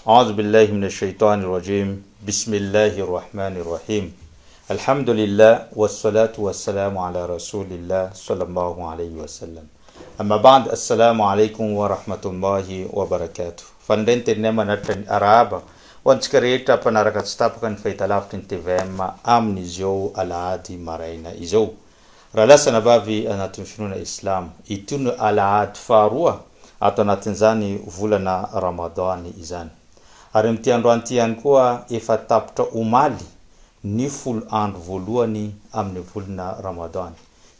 Aoudhu billahi minash shaitani rajim Bismillahi rahmani rahim Alhamdulillah wassalatu wassalamu ala rasulillah sallallahu alayhi wa sallam Amma ba'd Assalamu alaikum wa rahmatullahi wa barakatuh Fa indray ny teninay manatitra ny arahaba ho antsika rehetra mpanaraka tsy tapaka ny fahitalavitry ny tvm amin'izao alahady maraina izao. Rahalahy sy anabavy anatin'ny finoana Islamo, ity no alahady faharoa ato anatin'izany volana Ramadan izany. Ary amin'ity androany ity ihany koa efa tapitra omaly ny folo andro voalohany amin'ny volana Ramadan.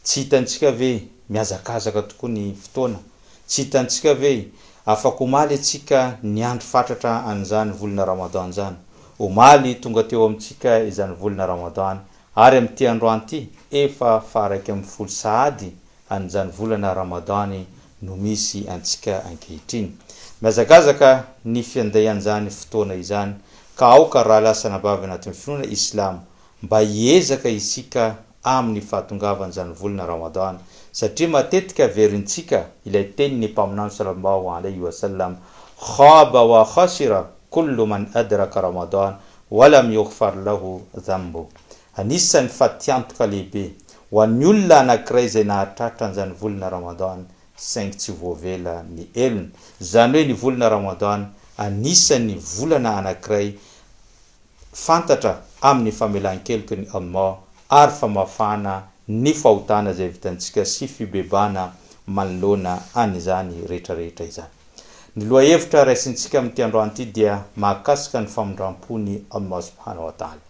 Tsy hitantsika ve mihazakazaka tokoa ny fotoana? Tsy hitantsika ve afak'omaly antsika niandry fatratra an'izany volana Ramadan izany? Omaly tonga teo amintsika izany volana Ramadan Ary amin'ity androany ity, efa faha-11 sahady an'izany volana Ramadany no misy antsika ankehitriny. Mihazakazaka ny fiandehan'izany fotoana izany, ka aoka rahalahy sy anabavy anatin'ny finoana Islamo mba hiezaka isika amin'ny fahatongavan'izany volana Ramadany, satria matetika averintsika ilay tenin'ny Mpaminany Salallahu alaihi wa sallam, Khaba wa khasira kullu man adraka Ramadan Walam yughfar lahu dhanbu. Anisan'ny fatiantoka lehibe ho an'ny olona anankiray izay nahatratra an'izany volana Ramadan saingy tsy voavela ny helony. Izany hoe ny volana Ramadan anisan'ny volana anankiray fantatra amin'ny famelan-keloky ny Allah ary famafana ny fahotana izay vitantsika sy fibebana manoloana an'izany rehetrarehetra izany. Ny lohahevitra raisintsika amin'ity androany ity dia mahakasika ny famindram-pon'i Allah subhanahu wa ta'ala.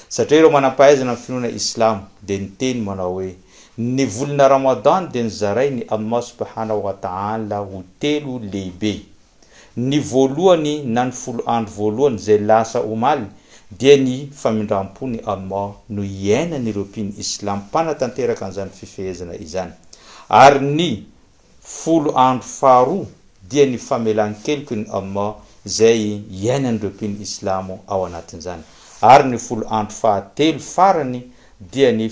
Satria ireo manam-pahaizana amin'ny finoana islamo dia niteny manao hoe, Ny volana Ramadan dia nozarain'i Allah subhanahu wa ta'ala ho telo lehibe. Ny voalohany na ny folo andro voalohany izay lasa omaly dia ny famindram-pon'i Allah no iainan'ireo mpino islamo mpanatanteraka an'izany fifehezana izany. Ary ny Folo andro faharoa dia ny famelan-keloky ny Allah izay iainan'ireo mpino islamo ao anatin'izany. Ary ny folo andro fahatelo farany dia ny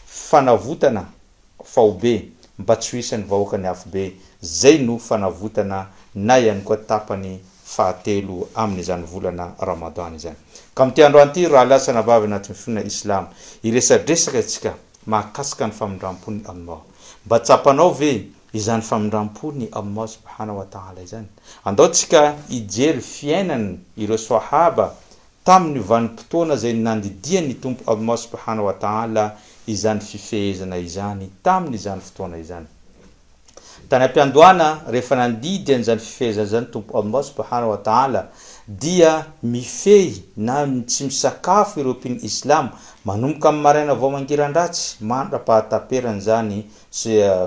fanavotana faobe mba tsy ho isan'ny vahoakan'ny afobe, izay no fanavotana na ihany koa tapany fahatelo amin'izany volana Ramadan izany. Ka amin'ity androany ity rahalahy sy anabavy anatin'ny finoana islamo, hiresadresaka isika mahakasika ny famindram-pon'i Allah. Mba tsapanao ve izany famindram-pon'i Allah subhanahu wa ta'ala izany? Andao tsika hijery fiainan ireo Swahaba tamin'ny vanim-potoana izay nandidian'ny Tompo Allah subhanahu wa ta'ala izany fifehezana izany tamin'izany fotoana izany. Tany am-piandohana, rehefa nandidy an'izany fifehezana izany Tompo Allah subhanahu wa ta'ala, dia mifehy na tsy misakafo ireo mpino Islamo manomboka amin'ny maraina vao mangiran-dratsy mandra-pahataperan'izany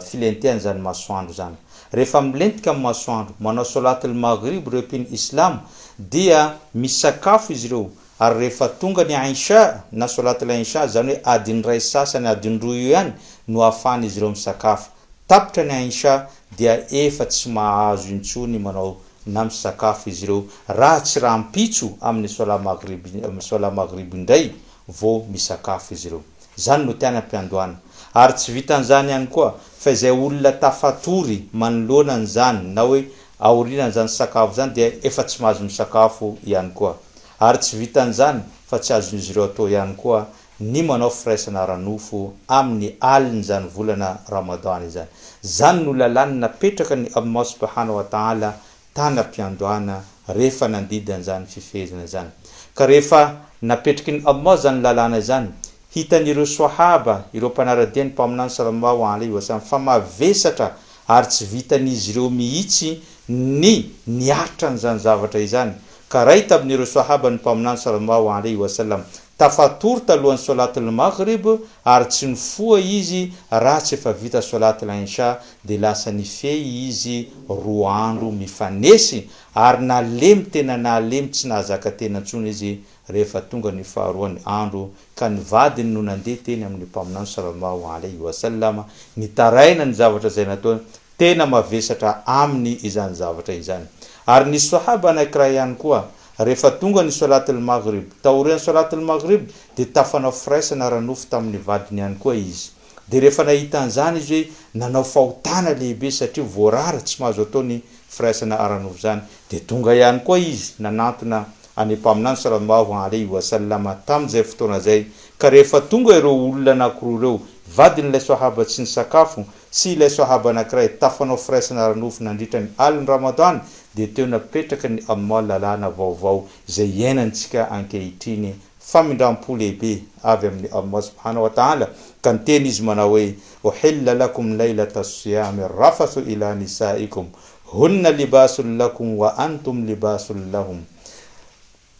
filentehan'izany masoandro izany. Rehefa milentika ny masoandro, manao solat al-maghrib ireo mpino Islamo, dia misakafo izy ireo, ary rehefa tonga ny Isha na solat al-Isha, izany hoe adiny iray sasany, adiny roa eo ihany no ahafahan'izy ireo misakafo. Tapitra ny Isha dia efa tsy mahazo intsony manao na misakafo izy ireo raha tsy rahampitso amin'ny solat maghrib solat maghrib indray vao misakafo izy ireo. Izany no tiany ampiandohana. Ary tsy vitan'izany ihany koa fa izay olona tafatory manoloana an'izany na hoe aorianan'izany sakafo izany dia efa tsy mahazo misakafo ihany koa. Ary tsy vitan'izany fa tsy azon'izy ireo atao ihany koa ny manao firaisana ara-nofo amin'ny alin'izany volana Ramadan izany. Izany no lalàna napetraka ny Allah subhanahu wa ta'ala tany am-piandohana rehefa nandidy an'izany fifehezana izany. Ka rehefa napetraky ny Allah izany lalàna izany, hitan'ireo Swahaba, ireo mpanara-dia ny Mpaminany salallahu alaihi wa sallam, fa mavesatra ary tsy vitan'izy ireo mihitsy ny niaritra an'izany zavatra izany. Ka ray tamin'ireo Swahaba ny Mpaminany salallahu alaihi wa sallam, Tafatory talohan'ny Solat al-Maghrib ary tsy nifoha izy raha tsy efa vita Solat al-Isha dia lasa nifehy izy roa andro mifanesy ary nalemy tena nalemy tsy nahazaka tena intsony izy rehefa tonga ny faharoan'ny andro ka ny vadiny no nandeha teny amin'ny Mpaminany Sallallahu alaihi wa sallam nitaraina ny zavatra izay nataony. Tena mavesatra aminy izany zavatra izany. Ary nisy Swahaba anankiray ihany koa, rehefa tonga ny Solat al-Maghrib, taorian'ny Solat al-Maghrib, dia tafanao firaisana ara-nofo tamin'ny vadiny ihany koa izy. Dia rehefa nahita an'izany izy hoe nanao fahotana lehibe satria voarara tsy mahazo atao ny. firaisana ara-nofo izany, dia tonga ihany koa izy nanantona an'i Mpaminany Sallallahu alaihi wa sallam tamin'izay fotoana izay, ka rehefa tonga ireo olona anankiroa ireo, vadin'ilay Swahaba tsy nisakafo sy ilay Swahaba anankiray tafanao firaisana ara-nofo nandritra ny alin'ny Ramadany, dia teo napetraka ny Allah lalàna vaovao izay iainantsika ankehitriny, famindram-po lehibe avy amin'i Allah subhanahu wa ta'ala, ka niteny Izy manao hoe, Uhilla lakum laylata as-siyami ar-rafathu ila nisaikum, hunna libasun lakum wa antum libasun lahum.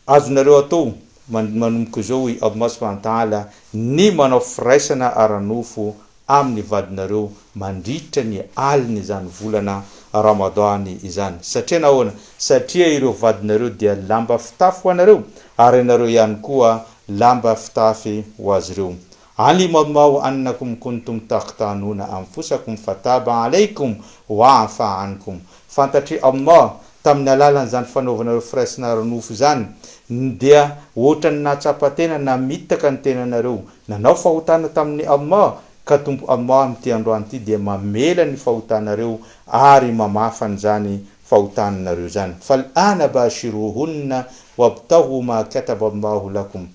Azonareo atao manomboka izao hoy Allah subhanahu wa ta'ala ny manao firaisana ara-nofo amin'ny vadinareo mandritra ny alin'izany volana Ramadan izany. Satria nahoana? Satria ireo vadinareo dia lamba fitafy ho anareo ary ianareo ihany koa lamba fitafy ho azy ireo. Alima Allahu annakum kuntum takhtanuna anfusakum fataba alaykum wa afa ankum. Fantatr'i Allah tamin'ny alalan'izany fanaovanareo firaisana ara-nofo izany dia ohatran'ny nahatsapa tena namitaka ny tenanareo, nanao fahotana tamin'i Allah, ka Tompo Allah amin'ity androany ity dia mamela ny fahotanareo ary mamafa an'izany fahotanareo izany. Fal'ana bashiruhunna wabtaghu ma kataba Allahu lakum.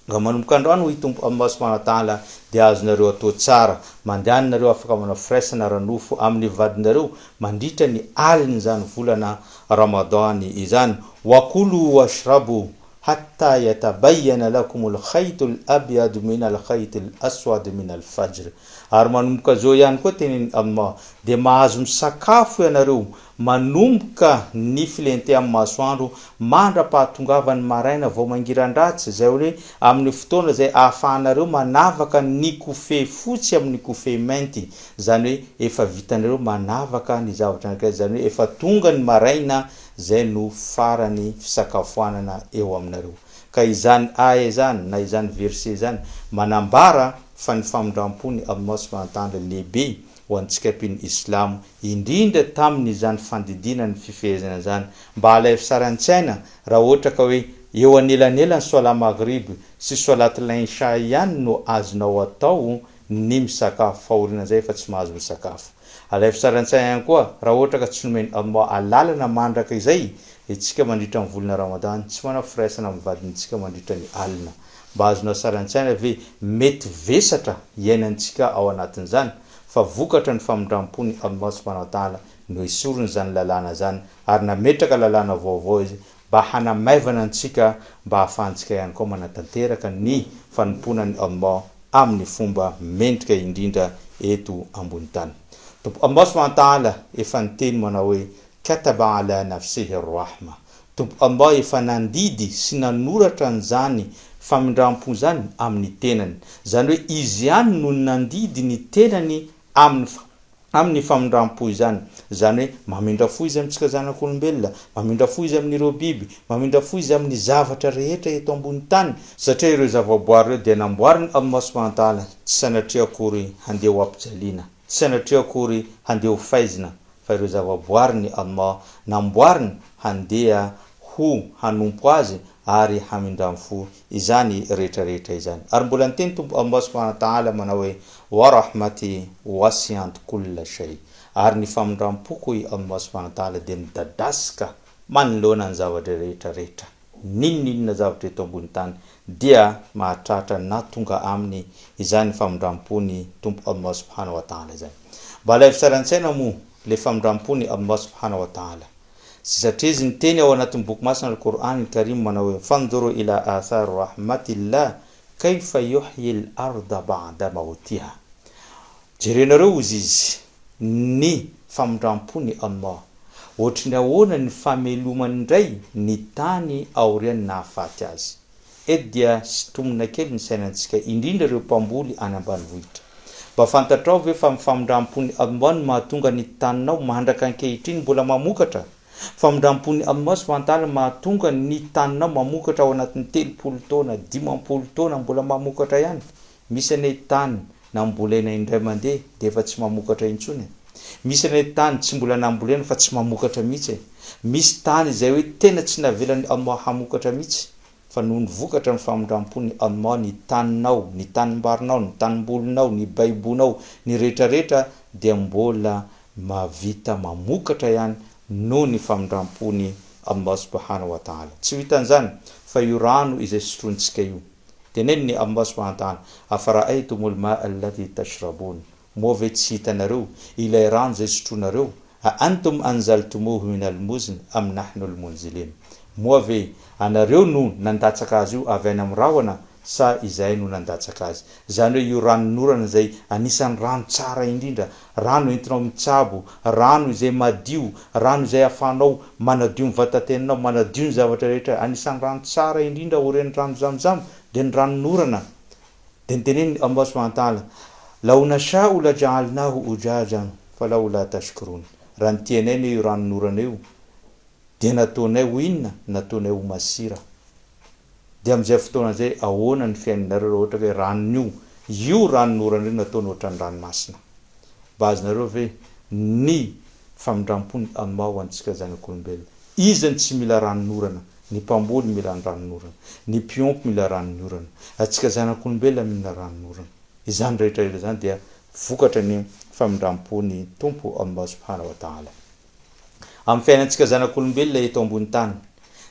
Raha manomboka androany hoy Tompo Allah subhanahu wa ta'ala dia azonareo atao tsara, mandehana nareo afaka manao firaisana ara-nofo amin'ny vadinareo mandritra ny alin'izany volana Ramadan izany, wa kulu washrabu hatta yatabayyana lakumul khaytul abyadu minal khaytil aswad minal fajr. Ary manomboka zao ihany koa tenenin'i Allah dia mahazo misakafo ianareo Manomboka ny filentehan'ny masoandro mandra-pahatongavan'ny maraina vao mangiran-dratsy, izay hoe amin'ny fotoana izay ahafahanareo manavaka ny kofehy fotsy amin'ny kofehy mainty, izany hoe efa vitanareo manavaka ny zavatra anankiray, izany hoe efa tonga ny maraina, izay no farany fisakafoanana eo aminareo. Ka izany aya izany na izany verset izany manambara fa ny famindram-pon'i Allah subhanahu wa ta'ala lehibe ho antsika mpino islamo, indrindra tamin' izany fandidiana ny fifehezana izany, mba alaivo sary an-tsaina raha ohatra ka hoe eo anelanelan'ny Solat Maghrib sy Solat L'insha ihany no azonao atao ny misakafo, fa aorianan'izay efa tsy mahazo misakafo. Alaivo sary an-tsaina ihany koa raha ohatra ka tsy nomen'i Allah alalana mandraka izay isika mandritra ny volana Ramadan tsy manao firaisana amin'ny vadintsika mandritra ny alina. Mba azonao sary an-tsaina ve mety vesatra iainantsika ao anatin'izany? Fa vokatra ny famindram-pony Allah subhanahu wa ta'ala no esoriny izany lalàna izany ary nametraka lalàna vaovao Izy mba hanamaivana antsika mba hahafahantsika ihany koa manatanteraka ny fanompoana an'i Allah amin'ny fomba mendrika indrindra eto ambony tany. Tompo Allah subhanahu wa ta'ala efa niteny manao hoe, Kataba ala nafsihi ar-rahma, Tompo Allah efa nandidy sy nanoratra an'izany famindram-po izany amin'ny tenany. Izany hoe Izy ihany no nandidy ny tenany amin'ny amin'ny famindram-po izany. Izany hoe mamindra fo Izy amintsika zanak'olombelona, mamindra fo Izy amin'ireo biby, mamindra fo Izy amin'ny zavatra rehetra eto ambony tany, satria ireo zavaboary ireo dia namboarin'i Allah subhanahu wa ta'ala tsy sanatria akory handeha ho ampijaliana, tsy sanatria akory handeha ho faizina, fa ireo zavaboariny Allah namboariny handeha ho hanompo Azy ary hamindram fo izany rehetra rehetra izany. Ary mbola niteny Tompo Allah subhana wa ta'ala manao hoe, Wa rahmati wasi'at kulla shay. Ary ny famindram-poko hoy Allah subhana wa ta'ala dia midadasika manoloana ny zavatra rehetra rehetra. N'inon'inona zavatra eto ambony tany dia mahatratra na tonga aminy izany famindram-pon'i Tompo Allah subhana wa ta'ala izany. Mba alaivo sary an-tsaina moa le famindram-pon'i Allah subhana wa ta'ala. Sy satria Izy niteny ao anatin'ny boky masina Al-Qur'an Al-Karim manao hoe, Fanzuru ila athar rahmatillah kayfa yuhyi al-arda ba'da mawtiha. Jerenareo hozy izy ny famindram-pon'i Allah. Ohatry ny ahoana ny famelomany indray ny tany aorian'ny nahafaty azy. Eto dia sintomina kely ny sainantsika, indrindra ireo mpamboly any ambanivohitra. Mba fantatrao ve fa ny famindram-pon'i Allah no mahatonga ny taninao mandraka ankehitriny mbola mamokatra? Famindram-pon'i Allah subhanahu wa ta'ala mahatonga ny taninao mamokatra ao anatin'ny 30 taona, 50 taona mbola mamokatra ihany. Misy anie tany nambolena indray mandeha dia efa tsy mamokatra intsony e! Misy anie tany tsy mbola nambolena fa tsy mamokatra mihitsy e! Misy tany izay hoe tena tsy navelan'i Allah hamokatra mihitsy fa noho ny vokatra ny famindrampon'i Allah ny taninao, ny tanimbarinao, ny tanimbolinao, ny baibonao, ny rehetrarehetra dia mbola mahavita mamokatra ihany noho ny famindram-pony Allah subhanahu wa ta'ala. Tsy ho hitan'izany fa io rano izay sotrointsika io. Teneniny Allah subhanahu wa ta'ala, Afara'aytumul ma'a alladhi tashrabun, Moa ve tsy hitanareo ilay rano izay sotroinareo? A antum anzaltumuhu minal muzn am nahnul munzilin, Moa ve anareo no nandatsaka azy io avy any amin'ny rahona sa izahay no nandatsaka azy? Izany hoe io ranonorana izay anisan'ny rano tsara indrindra, rano entinao mitsabo, rano izay madio, rano izay ahafahanao manadio ny vatatenanao, manadio ny zavatra rehetra, anisan'ny rano tsara indrindra aorian'ny rano zamzam dia ny ranonorana. Dia notenenin'i Allah subhanahu wa ta'ala, Law nasha'u laja'alnahu ujajan falawla tashkurun, Raha ny tianay anie io ranonorana io dia nataonay ho inona? Nataonay ho masira. Dia amin'izay fotoana izay ahoana ny fiainanareo raha ohatra ka hoe ranon'io, io ranonorana io nataony ohatran'ny ranomasina? Mba azonareo ve ny famindram-pon'i Allah ho antsika zanak'olombelona? Iza no tsy mila ranonorana? Ny mpamboly mila ny ranonorana. Ny mpiompy mila ranon'orana. Antsika zanak'olombelona mila ranonorana. Izany rehetra rehetra izany dia vokatra ny famindram-pon'ny Tompo Allah subhanahu wa ta'ala. Amin'ny fiainantsika zanak'olombelona eto ambony tany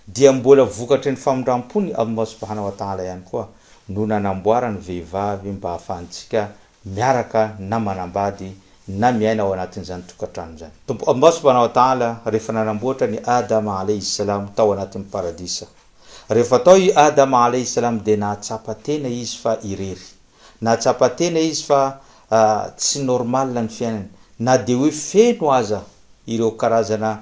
dia mbola vokatry ny famindram-pon'i Allah subhanahu wa ta'ala ihany koa no nanamboarany vehivavy mba hahafahantsika miaraka na manambady na miaina ao anatin'izany tokantrano izany. Tompo Allah subhanahu wa ta'ala rehefa nanamboatra an'i Adam alayhi salam tao anatin'ny paradisa. Rehefa tao i Adam alayhi salam dia nahatsapa tena izy fa irery. Nahatsapa tena izy fa tsy normal ny fiainany na dia hoe feno aza ireo karazana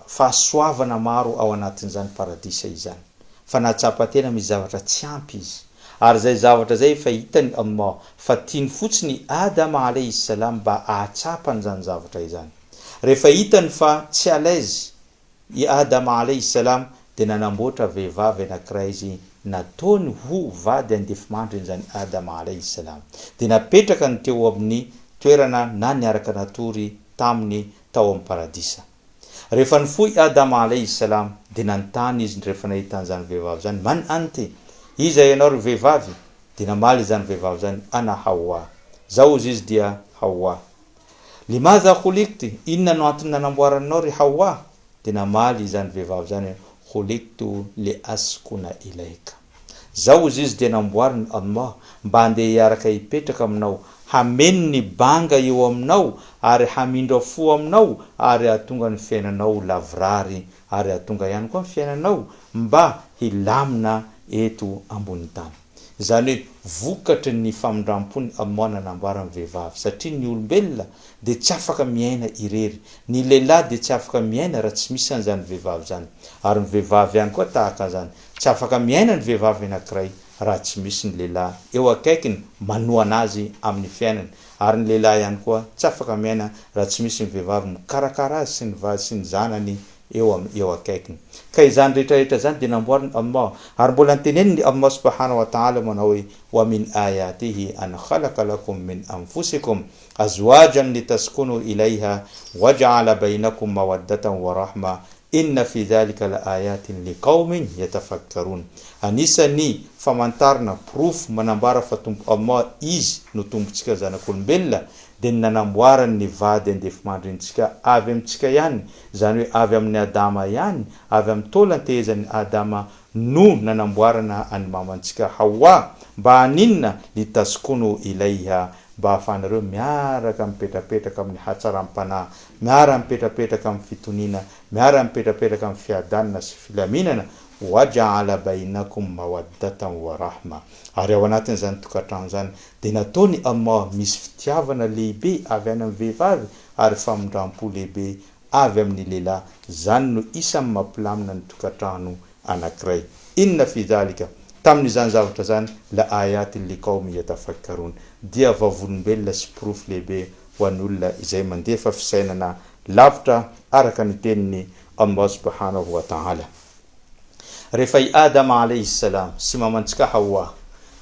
fahasoavana maro ao anatin'izany paradisa izany. Fa nahatsapa tena misy zavatra tsy ampy izy. Ary izay zavatra izay efa hitany Allah fa tiany fotsiny i Adam alayhi salam mba hahatsapany izany zavatra izany. Rehefa hitany fa tsy à l'aise i Adam alayhi salam dia nanamboatra vehivavy anankiray izy nataony ho vady andefimandriny izany Adam alayhi salam. Dia napetrakany teo amin'ny toerana na niaraka natory taminy tao amin'ny paradisa. Rehefa nifoha i Adama alaihi salam dia nanontany izy rehefa nahita an'izany vehivavy izany, Man anti? Iza ianao ry vehivavy? Dia namaly izany vehivavy izany, Ana Hawwa. Zaho hozy izy dia Hawwa. Limadha khuliqti? Inona no antony nanamboarana anao ry Hawwa? Dia namaly izany vehivavy izany hoe, Khuliqtu li askuna ilayka. Zao ozy izy dia namboarin'i Allah mba handeha hiaraka hipetraka aminao, hameno ny banga eo aminao ary hamindra fo aminao ary hahatonga ny fiainanao ho lavorary ary hahatonga ihany koa ny fiainanao mba hilamina eto ambony tany. Izany hoe vokatry ny famindram-pon'i Allah nanamboarany vehivavy satria ny olombelona dia tsy afaka miaina irery, ny lehilahy dia tsy afaka miaina raha tsy misy an'izany vehivavy izany ary ny vehivavy ihany koa tahaka an'izany. Tsy afaka miaina ny vehivavy anankiray raha tsy misy ny lehilahy eo akaikiny manohana azy amin'ny fiainany, ary ny lehilahy ihany koa tsy afaka miaina raha tsy misy ny vehivavy mikarakara azy sy ny vady sy ny zanany eo am eo akaikiny. Ka izany rehetra rehetra izany dia namboarin'i Allah, ary mbola notenenin'i Allah subhanahu wa ta'ala manao hoe, Wa min ayatihi an khalaqa lakum min anfusikum azwajan litaskunu ilayha wa ja'ala bainakum mawaddatan wa rahma Inna fi dhalika la ayatin li qawmin yatafakkarun. Anisan'ny famantarana, porofo, manambara fa Tompo Allah Izy no Tompontsika zanak'olombelona dia ny nanamboarany ny vady andefimandrintsika avy amintsika ihany, izany hoe avy amin'i Adama ihany, avy amin'ny taolan-tehezan'i Adama no nanamboarana an'i mamantsika Hawa, mba haninona? Litaskunu ilayha mba hahafahanareo miaraka mipetrapetraka amin'ny hatsaram-panahy, miara-mipetrapetraka amin'ny fitoniana, miara-mipetrapetraka amin'ny fiadanana sy filaminana, waja'ala bainakum mawaddatan wa rahma. Ary ao anatin'izany tokantrano izany dia nataon'i Allah misy fitiavana lehibe avy any amin'ny vehivavy ary famindram-po lehibe avy amin'ny lehilahy, izany no isan'ny mampilamina ny tokantrano anankiray. Inna fi dhalika, tamin'izany zavatra izany, la ayatin li qawmin yatafakkarun, dia vavolombelona sy porofo lehibe ho an'ny olona izay mandefa fisainana lavitra araka ny tenin'i Allah subhanahu wa ta'ala. Rehefa i Adam alayhi salam sy mamantsika Hawa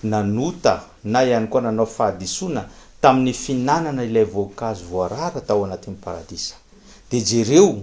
nanota na ihany koa nanao fahadisoana tamin'ny fihinanana ilay voankazo voarara tao anatin'ny paradisa, dia jereo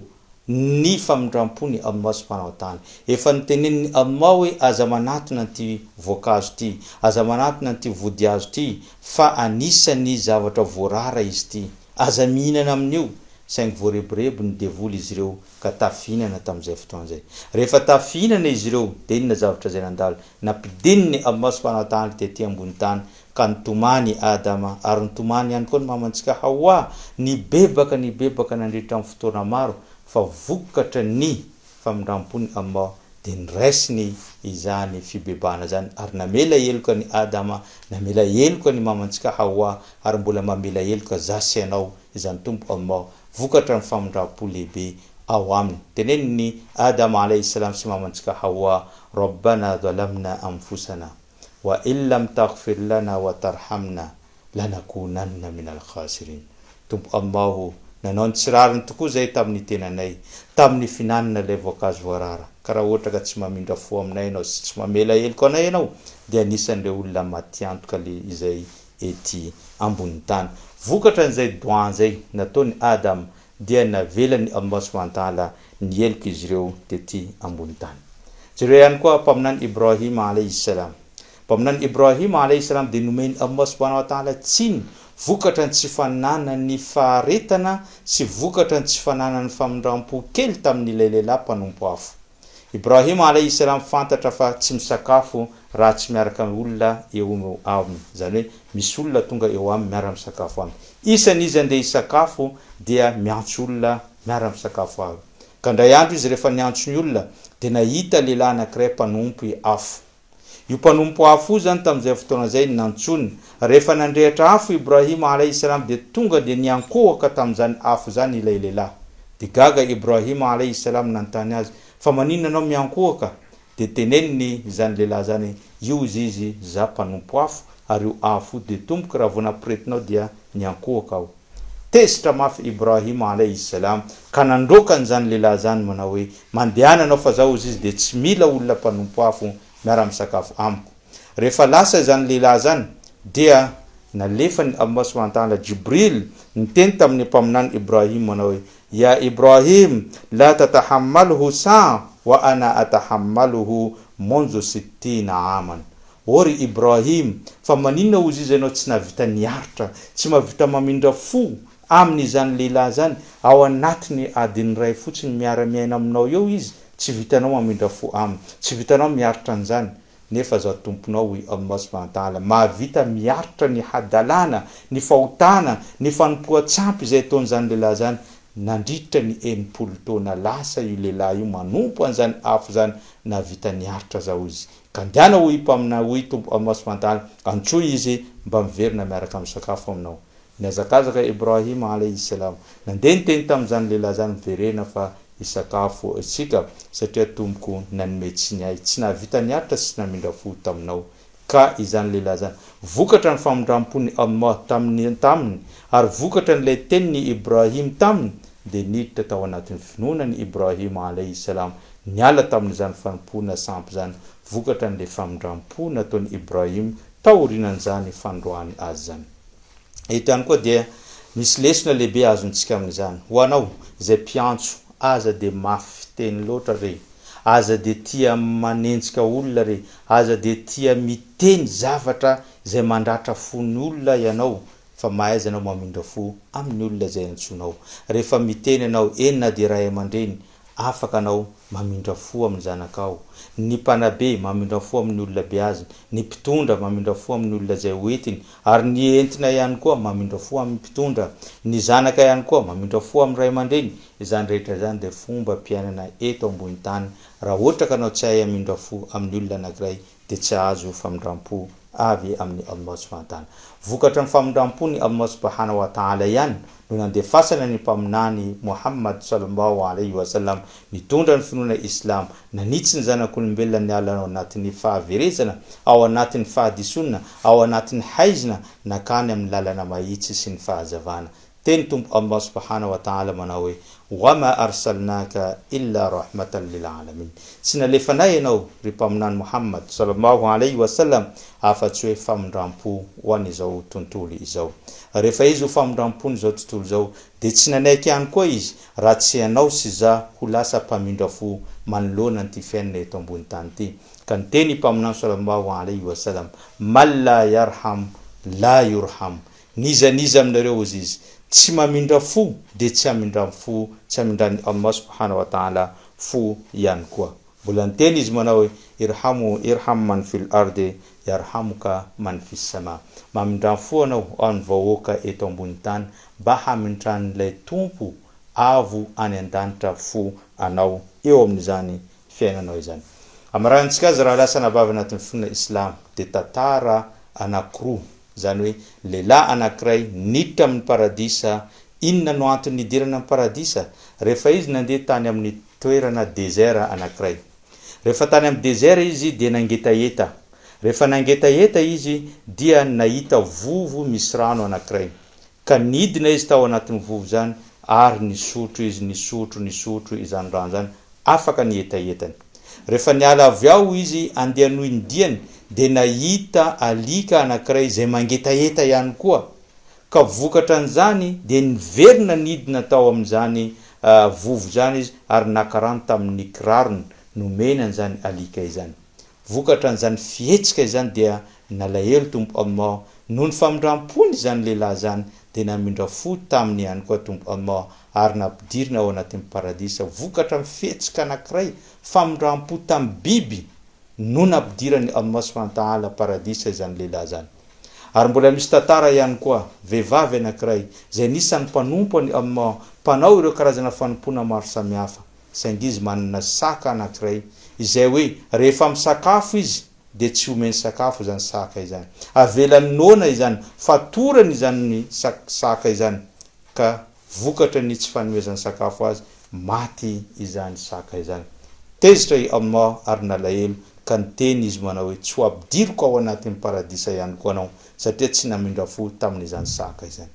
ny famindram-pon'i Allah subhanahu wa ta'ala. Efa notenenin'i Allah hoe aza manatona an'ity voankazo ity, aza manatona an'ity vodihazo ity fa anisan'ny zavatra voarara izy ity. Aza mihinana amin'io. Saingy voarebireby ny devoly izy ireo ka tafihinana tamin'izay fotoana izay. Rehefa tafihinana izy ireo dia inona zavatra izay nandalo? Nampidininy Allah subhanahu wa ta'ala tety ambony tany ka nitomany i Adama ary nitomany ihany koa ny mamantsika Hawa, nibebaka nibebaka nandritra ny fotoana maro fa vokatra ny famindram-pon'i Allah dia noraisiny izany fibebahana izany ary namela heloka an'i Adama, namela heloka ny mamantsika Hawa ary mbola mamela heloka za sy ianao izany Tompo Allah vokatra ny famindram-po lehibe ao aminy. Tenenin'i Adama alaihi salam sy mamantsika Hawa, Rabbana zalamna anfusana wa illam taghfir lana wa tarhamna lanakounanna minal khasirin. Tompo Allah o, nanao ny tsy rariny tokoa izahay tamin'ny tenanay, tamin'ny fihinanana ilay voankazo voarara, ka raha ohatra ka tsy mamindra fo aminay Ianao sy tsy mamela heloka anay Ianao, dia anisan'ireo olona matiantoka le izay ety ambonin'ny tany. Vokatra an'izay doua izay nataon'i Adam dia navelan'i Allah subhanahu wa ta'ala ny helok'izy ireo tety ambony tany. Jereo ihany koa Mpaminany Ibrahim alayhi salam. Mpaminany Ibrahim alayhi salam dia nomen'i Allah subhanahu wa ta'ala tsiny vokatra ny tsy fananany faharetana sy vokatra ny tsy fananany famindrampo kely tamin'ilay lehilahy mpanompo afo. Ibrahim alayhi salam fantatra fa tsy misakafo raha tsy miaraka olona eo aminy, izany hoe misy olona tonga eo aminy miara-misakafo aminy. Isan'izy andeha hisakafo dia miantso olona miara-misakafo avy. Ka indray andro izy rehefa niantso ny olona dia nahita lehilahy anankiray mpanompo afo. Io mpanompo afo io izany tamin'izay fotoana izay no nantsoiny. Rehefa nandrehitra afo Ibrahim alaihi salam dia tonga dia niankohoka tamin'izany afo izany ilay lehilahy. Dia gaga Ibrahim alaihi salam nanontany azy, fa maninona anao miankohoka? Dia teneniny izany lehilahy izany, io izy izy, za mpanompo afo, ary io afo io dia tompoko, raha vao nampiretinao dia niankohoka aho. Tezitra mafy Ibrahim alaihi salam ka nandroaka an'izany lehilahy izany manao hoe, Mandehana ianao fa zaho hozy izy dia tsy mila olona mpanompo afo miara-misakafo amiko. Rehefa lasa izany lehilahy izany dia nalefan'i Allah subhanahu wa ta'ala Jibril niteny tamin'ny Mpaminany Ibrahim manao hoe, Ya Ibrahim, la tatahammalhu sa'a wa ana atahammaluhu munzu sittina aman. Ô ry Ibrahim, fa maninona hozy izy ianao tsy nahavita niaritra, tsy mahavita mamindra fo amin'izany lehilahy izany, ao anatin'ny adiny iray fotsiny miara-miaina aminao eo izy, tsy vitanao mamindra fo aminy, tsy vitanao miaritra an'izany, nefa Izaho Tomponao hoy Allah subhanahu wa ta'ala, mahavita miaritra ny hadalana, ny fahotana, ny fanompoan-tsampy izay ataon'izany lehilahy izany, nandritra ny 60 taona lasa io lehilahy io manompo an'izany afo izany, nahavita niaritra Izaho hozy Ka ndana hoy Mpaminany hoy Tompo Allah subhanahu wa ta'ala, antsoy izy mba miverina miaraka misakafo aminao. Nihazakazaka Ibrahim alayhi salam, nandeha niteny tamin'izany lehilahy izany, miverena fa hisakafo isika, satria Tompoko nanome tsiny ahy, tsy nahavita niaritra sy tsy namindra fo taminao. Ka izany lehilahy izany, vokatra ny famindram-pon'i Allah taminy taminy, ary vokatra an'ilay tenin'i Ibrahim taminy, dia niditra tao anatin'ny finoana ny Ibrahim alayhi salam, Niala tamin'izany fanompoana sampy izany vokatra an'ilay famindram-po nataon'i Ibrahim taorianan'izany fandroahany azy izany. Eto ihany koa dia misy lesona lehibe azontsika amin'izany. Ho anao izay mpiantso, aza dia mafy fiteny loatra re, aza dia tia manenjika olona re, aza dia tia miteny zavatra izay mandratra fon'ny olona ianao fa mahaiza ianao mamindra fo amin'ny olona izay antsoinao. Rehefa miteny ianao, eny na dia ray aman-dreny, Afaka anao mamindra fo amin'ny zanakao. Ny mpanabe, mamindra fo amin'ny olona beaziny. Ny mpitondra, mamindra fo amin'ny olona izay ho entiny. Ary ny entina ihany koa, mamindra fo amin'ny mpitondra. Ny zanaka ihany koa, mamindra fo amin'ny ray aman-dreny. Izany rehetra izany dia fombam-piainana eto ambony tany. Raha ohatra ka anao tsy hahay hamindra fo amin'ny olona anankiray, dia tsy hahazo famindram-po avy amin'i Allah subhanahu wa ta'ala. Vokatra ny famindram-pon'i Allah subhanahu wa ta'ala ihany no nandefasana ny Mpaminany Muhammad sallallahu alaihi wa sallam nitondra ny finoana Islam, nanitsy ny zanak'olombelona niala ao anatin'ny fahaverezana, ao anatin'ny fahadisoana, ao anatin'ny haizina, nakany amin'ny lalana mahitsy sy ny fahazavana. Teny Tompo Allah subhanahu wa ta'ala manao hoe, Wa ma arsalnaka illa rahmatan lil alamin. Tsy nalefanay ianao, ry Mpaminany Muhammad, sallallahu alaihi wa sallam, afa-tsy hoe famindram-po ho an'izao tontolo izao. Rehefa Izy ho famindram-pon'izao tontolo izao, dia tsy nanaiky ihany koa Izy raha tsy ianao sy za ho lasa mpamindra fo manoloana an'ity fiainana eto ambony tany ity. Ka niteny i Mpaminany sallallahu alaihi wa sallam, Man la yarham la yurham. N'iza n'iza aminareo, hozy Izy, tsy mamindra fo dia tsy hamindran'ny fo, tsy hamindran'i Allah subhanahu wa ta'ala fo ihany koa. Mbola niteny izy manao hoe, Irhamu irham man fil ardi yarhamuka man fis sama. Mamindrà fo anao amin'ny vahoaka eto ambony tany mba hamindran'ilay Tompo avo any an-danitra fo anao eo amin'izany fiainanao izany. Amaranintsika azy raha lasa anabavy anatin'ny finoana islamo dia tantara anakiroa, izany hoe lehilahy anakiray niditra amin'ny paradisa, inona no antony nidirany amin'ny paradisa? Rehefa izy nandeha tany amin'ny toerana desert anakiray. Rehefa tany amin'ny desert izy dia nangetaheta. Rehefa nangetaheta izy dia nahita vovo misy rano anakiray. Ka nidina izy tao anatin'ny vovo izany ary nisotro izy, nisotro, nisotro izany rano izany, afaka ny hetahetany. Rehefa niala avy ao izy handeha hanohy ny diany dia nahita alika anankiray izay mangetaheta ihany koa. Ka vokatra an'izany dia niverina nidina tao amin'izany vovo izany izy ary naka rano tamin'ny kirarony nomena an'izany alika izany. Vokatra an'izany fihetsika izany dia nalahelo Tompo Allah noho ny famindram-pony izany lehilahy izany dia namindra fo taminy ihany koa Tompo Allah ary nampidirina ao anatin'ny paradisa vokatra ny fihetsika anankiray famindram-po tamin'ny biby no nampidiran'i Allah subhanahu wa ta'ala paradisa izany lehilahy izany. Ary mbola misy tantara ihany koa vehivavy anankiray izay anisan'ny mpanompo an'i Allah mpanao ireo karazana fanompoana maro samihafa saingy izy manana saka anankiray izay hoe rehefa misakafo izy dia tsy omeny sakafo izany saka izany. Avelany noana izany, fatorany izany saka izany ka vokatra ny tsy fanomezany sakafo azy, maty izany saka izany. Tezitra i Allah ary nalahelo ka niteny izy manao hoe tsy ho ampidiriko ao anatin'ny paradisa ihany koa anao satria tsy namindra fo tamin'izany saka izany.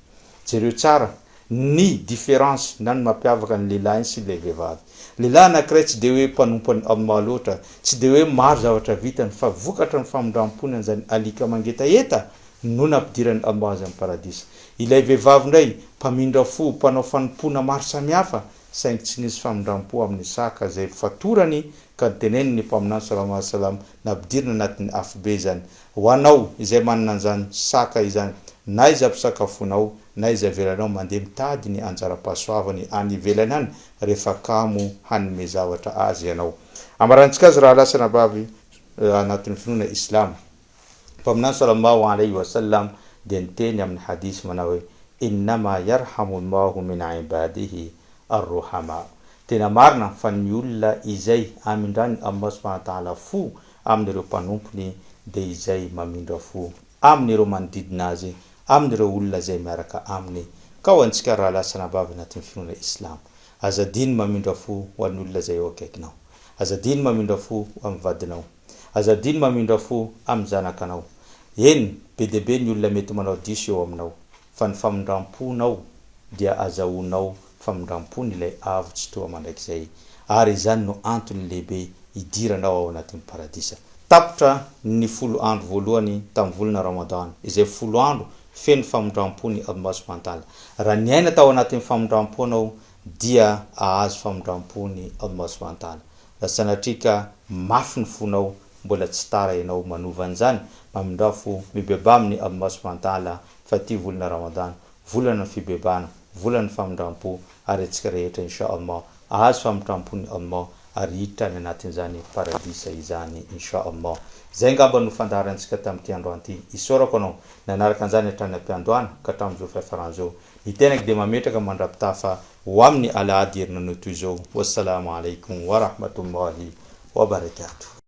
Jereo tsara ny différence na ny mampiavaka ny lehilahy sy ilay vehivavy. Lehilahy anankiray tsy dia hoe mpanompo an'i Allah loatra, tsy dia hoe maro zavatra vitany fa vokatra ny famindram-pony an'izany alika mangetaheta no nampidiran'i Allah azy amin'ny paradisa. Ilay vehivavy indray mpamindra fo, mpanao fanompoana maro samihafa saingy tsy nisy famindram-po amin'ny saka izay fatorany ka notenenin'ny Mpaminany sallallahu alaihi wasallam nampidirina anatin'ny afobe izany. Ho anao izay manana an'izany saka izany, na iza mpisakafonao na iza avelanao mandeha mitady ny anjaram-pahasoavany any ivelany any rehefa kamo hanome zavatra azy ianao. Ambarantsika azy rahalahy sy anabavy anatin'ny finoana islamo. Mpaminany sallallahu alaihi wa sallam dia niteny amin'ny hadith manao hoe, Innama yarhamu Allahu min ibadihi ar-ruhama. Tena marina fa ny olona izay amindran'i Allah subhanahu wa ta'ala fo amin'ireo mpanompony dia izay mamindra fo amin'ireo manodidina azy, amin'ireo olona izay miaraka aminy. Ka ho antsika rahalahy sy anabavy anatin'ny finoana islamo, aza adino mamindra fo ho an'ny olona izay eo akaikinao. Aza adino mamindra fo ho amin'ny vadinao. Aza adino mamindra fo amin'ny zanakanao. Eny, be dia be ny olona mety manao diso eo aminao, fa ny famindram-ponao dia azahoanao famindram-pon' ilay Avo Tsitoha mandrakizay, ary izany no antony lehibe hidiranao ao anatin'ny Paradisa. Tapitra ny folo andro voalohany tamin'ny volana Ramadan, izay folo andro feno famindram-pon'i Allah subhanahu wa ta'ala. Raha niaina tao anatin'ny famindram-po anao dia ahazo famindram-pon'i Allah subhanahu wa ta'ala. Raha sanatria ka mafy ny fonao, mbola tsy tara ianao manova an'izany, mamindrà fo, mibebaha amin'i Allah subhanahu wa ta'ala fa ity volana Ramadan, volana ny fibebahana, volana ny famindram-po, ary antsika rehetra insha Allah ahazo famindram-pon'i Allah ary hiditra any anatin'izany paradisa izany insha Allah. Izay angamba no fandaharantsika tamin'ity androany ity. Isaorako anao nanaraka an'izany hatrany am-piandohana ka hatramin'izao fiafarana izao. Ny tenako dia mametraka mandra-pitafa ho amin'ny alahady herinanio toy izao. Wassalamo alaikum wa rahmatullahi wa barakatuh.